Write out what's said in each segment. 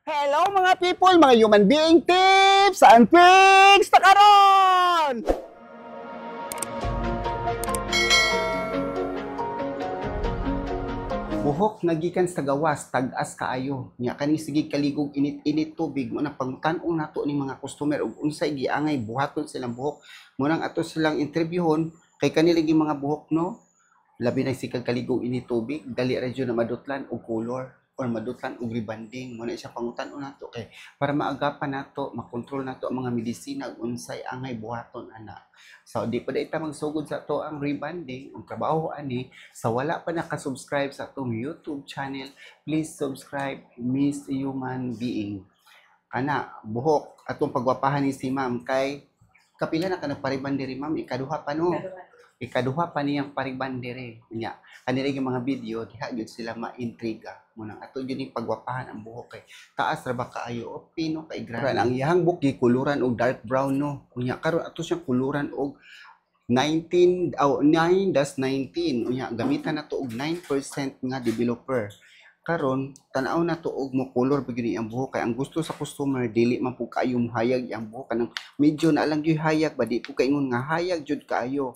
Hello, mga people, mga human being tips and tricks ta karon! Buhok nga gikan sa gawas, tag-as kaayo. Nya kaning sige kaligog init-init tubig mo na pangtan-ong nato ni mga customer ug unsay giangay buhaton silang buhok. Mo nang ato silang interviewon kay kanila gi mga buhok, no. Labi na sikag kaligog init tubig, dali ra jud na madutlan og color or madutlan og rebanding. Mo na siya pangutan-on nato kay para maagapan nato, makontrol nato ang mga medisina ug unsay angay buhaton ana. So di pa ita magsugod sa ato ang rebanding, ang trabaho ani. Sa wala pa nakasubscribe sa atong YouTube channel, please subscribe, Miss Human Being. Ana, buhok atong pagwapahan ni si ma'am kay kapila na ka nagpariban diri, ma'am? Ikaduha pa, no? Ikaduha pa niyang pariban diri. Nya, kanila yung mga video, diha gyud sila maintriga. Munang ato gyud ning pagwapahan ang buhok kay taas ra ba kaayo o pino kay grabe. Ang iyang buhok gikuluran og dark brown, no. Unya karon ato siyang kuluran og 19 oh, 9-19. Unya gamitan nato og 9% nga developer. Karon tan-aw nato og mo color ba gyud ang buhok kay ang gusto sa customer dili man pud kaayo mohayag ang buhok, kanang medyo na lang gyud hayag ba, di pud kaingon nga hayag jud kaayo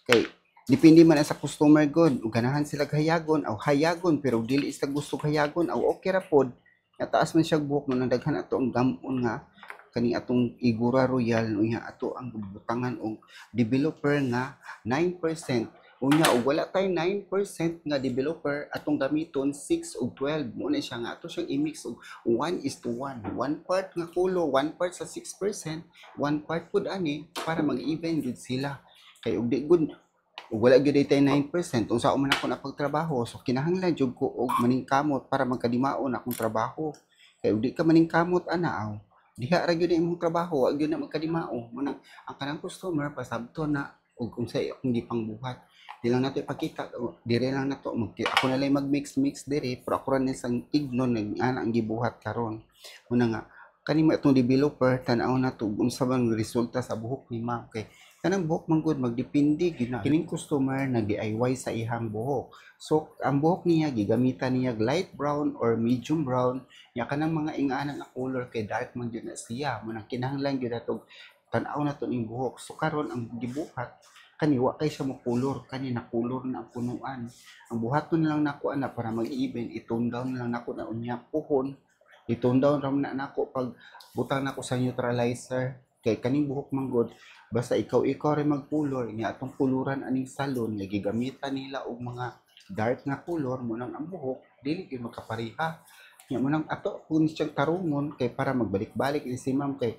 kay depende man na sa customer gud ug ganahan sila hayagon aw hayagon, pero dili sila gusto hayagon aw okay ra pod. Nataas man siya buhok mo nang daghan ato ang gamon nga kani atong Igora Royal. Unya ato ang butangan og developer nga 9%. Unya og wala tay 9% nga developer, atong gamiton 6 ug 12. Mo na siya nga ato siyang i-mix og 1:1, one part nga color, one part sa 6%, one part pud ani para mag-even jud sila. Kay og di gud ug wala gyud tay 9%, unsa man ako na pagtrabaho? So kinahanglan jud ko og maningkamot para magkadimaon akong trabaho. Kay og di ka maningkamot ana, aw diha ra gyud imong trabaho, wa gyud na magkadimao. Mo nang ang kanang customer pasabto na og unsay akong gipangbuhat. Di lang nato ipakita dire lang nato mag, ako na lang mag-mix mix dire, pero ako ra ni sang ignon nag ana ang gibuhat karon. Mo na nga kani mo atong developer, tan-aw na to unsa bang resulta sa buhok ni ma'am kay kanang buhok man gud magdepende gyud na kining customer nag DIY sa ihang buhok. So ang buhok niya gigamitan niya light brown or medium brown. Nya kanang mga ingana nga color kay dark man gyud na siya. Mo nang kinahanglan gyud atong tan-aw na to ning buhok. So karon ang gibuhat kani wa kay siya mo color, kani na color na ang punuan. Ang buhaton na lang nako ana para mag-even, i-tone down na lang nako na unya puhon. I-tone down ra man na nako pag butang nako sa neutralizer kay kaning buhok man gud basta ikaw ikaw ra magkulor. Nya atong kuluran aning salon nga gigamitan nila og mga dark nga color, mo nang ang buhok dili gyud magkapareha. Nya mo nang ato kun siyang tarungon kay para magbalik-balik ni si ma'am kay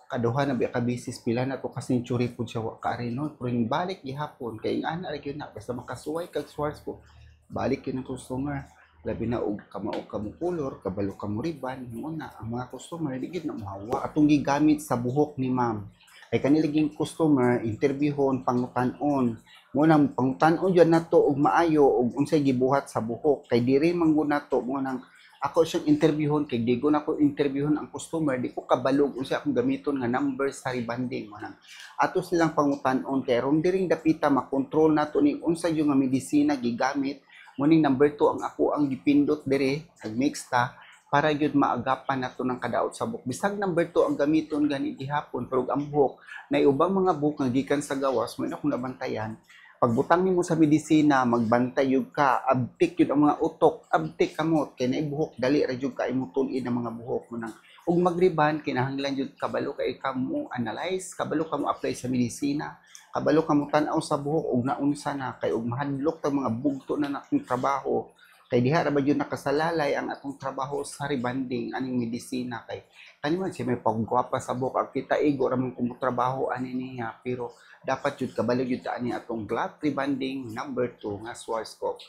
kaduha na biya ka bisis, pila na to ka century pud siya wa kaari, no, pero yung balik gihapon kay ang ana ra gyud na basta makasuway kag Schwarzkopf, balik gyud ang customer. Labi na og kamao ka mo color, kabalo ka mo riban mo na ang mga customer di gyud na mohawa. Atong gigamit sa buhok ni ma'am kay kanila ging customer interviewon, pangutan-on mo nang pangutan-on jud nato og maayo og unsay gibuhat sa buhok kay diri man gud nato. Mo nang ako siyang interviewon kay di ko na ko interviewon ang customer, di ko kabalog unsa akong gamiton nga number sa rebanding. Mo nang ato silang pangutan-on kay aron diring dapita makontrol nato ni unsa yung nga medisina gigamit. Mo ning number 2 ang ako ang gipindot dire, nagmix ta para gyud maagapan nato ng kadaot sa buhok. Bisag number 2 ang gamiton gani gihapon, pero ang buhok na ubang mga buhok nga gikan sa gawas mo na akong nabantayan, pagbutang nimo sa medisina magbantay yun ka, abtik yun ang mga utok, abtik kamot kay naay buhok dali ra jud kay mo tun-in ang mga buhok. Mo nang ug magriban kinahanglan jud kabalo kay kamo analyze, kabalo ka mo apply sa medisina, kabalo ka mo tan-aw sa buhok ug naunsa na kay ug mahadlok tag mga bugto na nakong trabaho kay diha ra ba jud nakasalalay ang atong trabaho sa rebanding aning medisina. Kay kani man siya may paggwapa sa buhok, ang kita igo ra man kumutrabaho ani niya, pero dapat jud kabalo jud ta ani atong glove rebanding number 2 nga Schwarzkopf.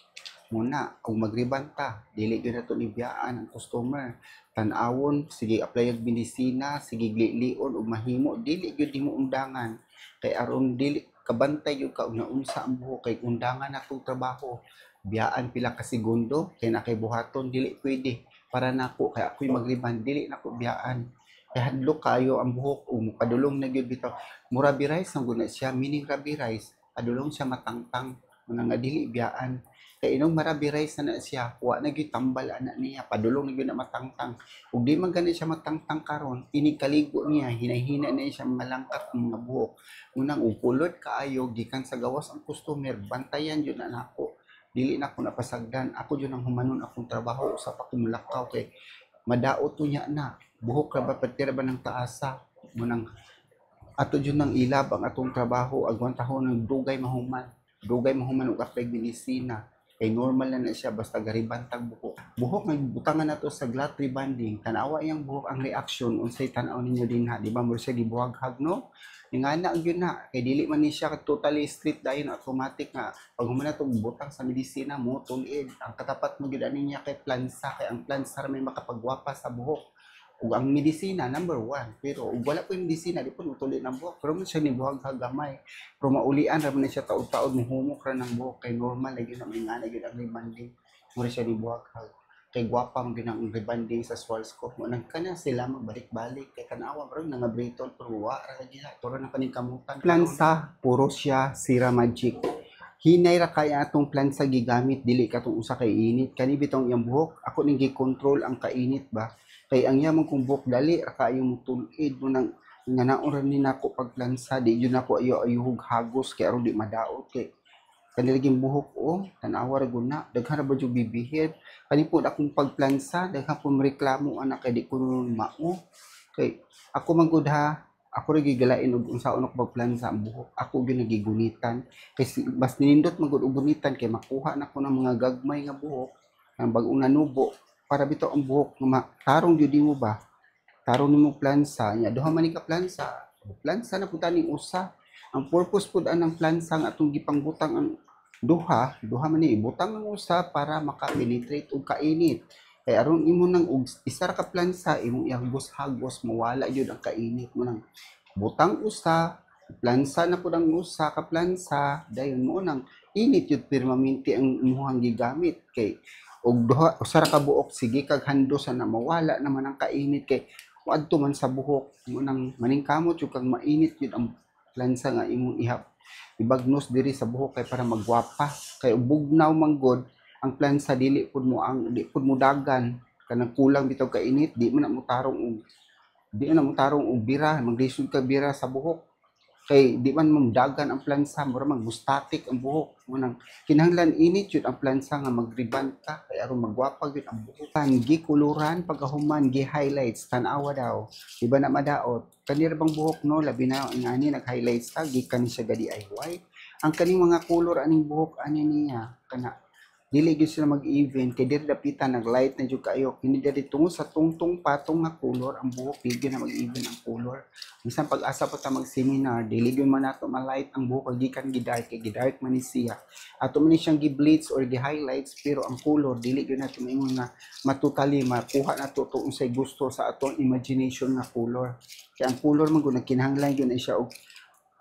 Muna kung magriban ta, dili gyud nato nibiyaan ang customer. Tan-awon, sige apply og medisina, sige lilion og mahimo, dili gyud nimo undangan kay aron dili kabantay gyud ka og naunsa ang buhok kay undangan natong trabaho. Biyaan pila ka segundo kay na kay buhaton, dili pwede para nako kay ako'y magriban, dili nako biyaan kay hadlok kayo ang buhok ug mopadulong na gyud bitaw. Mura rice ang guna siya, meaning rabi rice, adulong siya matangtang. Muna nga dili biyaan. Kay inog marabiray sa na siya, wa na gyud tambal ana niya, padulong na gyud na matangtang. Ug di man gani siya matangtang karon, inig kaligo niya, hinay-hina na siya malangkat ang mga buhok. Unang ug kulot kaayo gikan sa gawas ang customer, bantayan jud na nako. Dili na ko napasagdan. Ako jud ang humanon akong trabaho, usa pa ko mulakaw kay madaot to niya na. Buhok ra ba, perti ra ba ng taasa. Munang ato jud nang ilab ang atong trabaho, agwantahon ng dugay mahuman. Dugay mahuman og apply medisina. Kay normal na na siya basta gariban tag buhok. Buhok nga butangan nato sa Glatt rebonding, tan-awa iyang buhok, ang reaction, unsay tan-aw ninyo dinha, di ba mura siya gibuhaghag, no? Ingana gyud na kay dili man ni siya totally straight dayon, automatic nga pag human na butang sa medisina mo tulid. Ang katapat mo gyud ani niya kay plansa, kay ang plansa ra may makapagwapa sa buhok ug ang medisina number one. Pero ug wala po yung medisina, di po mutuli ng buhok, pero man siya ni buhaghag gamay, pero maulian ra man ni siya taod-taod, muhumok ra ng buhok kay normal lagi na may ngana gyud ang rebonding. Mura siya ni buhaghag kay gwapa man gyud ang rebonding sa Schwarzkopf mo. Nang kana sila magbalik-balik kay tan-awa bro nga brittle, pero wa ra lagi na turo na kaning kamutan. Plansa puro siya Cera Magic. Hinay ra kaya atong plansa gigamit, dili katong usa kay init. Kani bitong iyang buhok, ako ning gi-control ang kainit ba, kay ang iyang kong buhok dali ra kaayo mutulid mo. Nang nga naon ra ni nako pagplansa, di jud nako ayo ayuhog hagos kay aron di madaot, kay kani laging buhok, oh, tan-awa ra gud na, daghan ra ba jud bibihid. Kani pud akong pagplansa, daghan pud reklamo ana kay di ko mao. Kay ako man gud ha, ako ra gigalain og unsaon ako pagplansa ang buhok. Ako gyud nagigunitan kay mas nindot man gud og gunitan kay makuha na ko ng mga gagmay nga buhok ang bag-ong nanubo, para bitaw ang buhok nga matarong gyud nimo ba, tarong nimo plansa nya. Duha man ni ka plansa, plansa na pud ning usa. Ang purpose pud anang plansa nga atong gipangbutang ang duha, duha man ni ibutang ang usa para maka-penetrate og kainit, kay aron imo nang og isa ra ka plansa, imong ihagos-hagos, mawala gyud ang kainit mo. Nang butang usa, plansa na pud ang usa ka plansa, dayon mo nang init yun permanente ang imuhang gigamit. Kay og duha, usa ra ka buok, sige kag handos na mawala naman ang kainit kay moadto man sa buhok mo. Nang maningkamot jud kang mainit yun ang plansa nga imong ihap ibagnos diri sa buhok kay para magwapa. Kay bugnaw man gud ang plansa, dili pud mo ang di pud mo dagan, kanang kulang bitaw kainit, di man na mo tarong og bira, maglisod ka bira sa buhok kay di man mo dagan ang plansa, mura mag static ang buhok mo. Nang kinahanglan init jud ang plansa nga magriban ka kay aron magwapa gyud ang buhok. Kan gikuluran, pagkahuman gi-highlights, tan-awa daw, di ba na madaot kanira bang buhok, no? Labi na ang ani nag-highlights ta gikan siya ga DIY. Ang kaning mga color aning buhok ani niya, kana dili gyud sila mag-even kay diri dapitan nag light na jud kaayo. Kini diri tungod sa tungtong patong nga color ang buhok, di gyud na mag-even ang color. Bisan pag-asa pa ta mag-seminar, dili gyud man nato ma-light ang buhok gikan gi-dark, kay gi-dark man ni siya. Ato man ni siyang gi-bleach or gi-highlights, pero ang color dili gyud nato maingon nga matotally makuha nato to unsay gusto sa atong imagination nga color. Kay ang color man gud nagkinahanglan gyud na siya og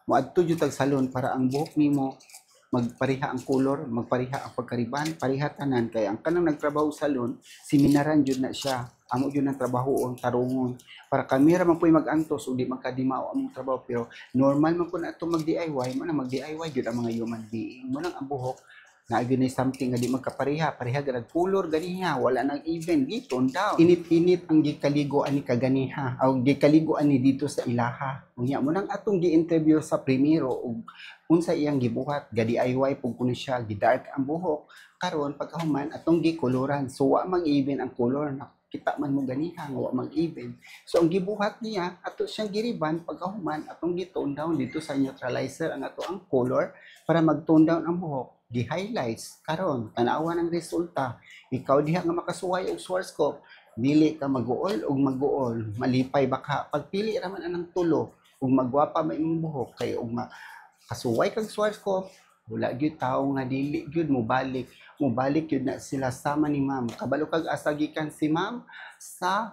moadto jud tag salon para ang buhok nimo magpareha ang color, magpareha ang pagkariban, pareha tanan, kay ang kanang nagtrabaho sa salon, seminaran jud na siya. Amo jud ang trabaho ang tarungon. Para kami ra man po'y mag-antos ug di magkadimao among trabaho, pero normal man po na ato mag-DIY, mo na mag-DIY jud ang mga human being. Mo nang ang buhok na gyud na something nga di magkapareha, pareha gud color ganiha, wala nang even, gi tone down. Init-init ang gikaligo ani kaganiha, aw gikaligo ani dito sa ilaha. Unya mo nang atong gi-interview sa primero ug unsa iyang gibuhat, ga DIY pug kuno siya, gi-dark ang buhok. Karon pagkahuman atong gikoloran, so wa mang even ang color na kita man mo ganiha nga wa mang even. So ang gibuhat niya, ato siyang giriban, pagkahuman atong gi-tone down dito sa neutralizer ang ato ang color para mag-tone down ang buhok, gi-highlights. Karon tan-awa ng resulta. Ikaw diha nga makasuway og Schwarzkopf, dili ka maguol og maguol, malipay baka pagpili ra man anang tulo ug magwapa man imong buhok, kay ug kasuway kag Schwarzkopf, wala gyud tawo nga dili gyud mobalik. Mobalik gyud na sila sama ni ma'am. Kabalo kag asa gikan si ma'am? Sa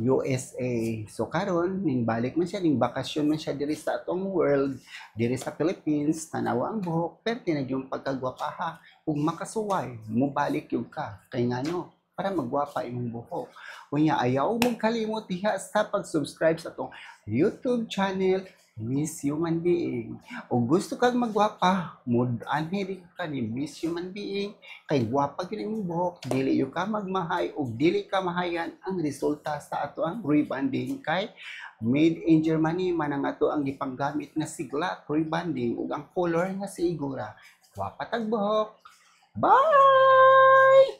USA. So karon ning balik man siya, ning bakasyon man siya diri sa atong world, diri sa Philippines, tanawa ang buhok, perti na yung pagkagwapaha. Ug makasuway, mobalik gyud ka. Kay ngano? Para magwapa imong buhok. Unya, ayaw mong kalimot diha sa pag-subscribe sa atong YouTube channel, Miss Human Being. O gusto kang magwapa, mud-anhi din ka ni Miss Human Being kay gwapa gyud imong buhok, dili gyud ka magmahay o dili ka mahayan ang resulta sa ato ang rebonding kay made in Germany man ang ato ang gipanggamit nga Siglak rebonding ug ang color nga si Igora. Gwapa tag buhok. Bye!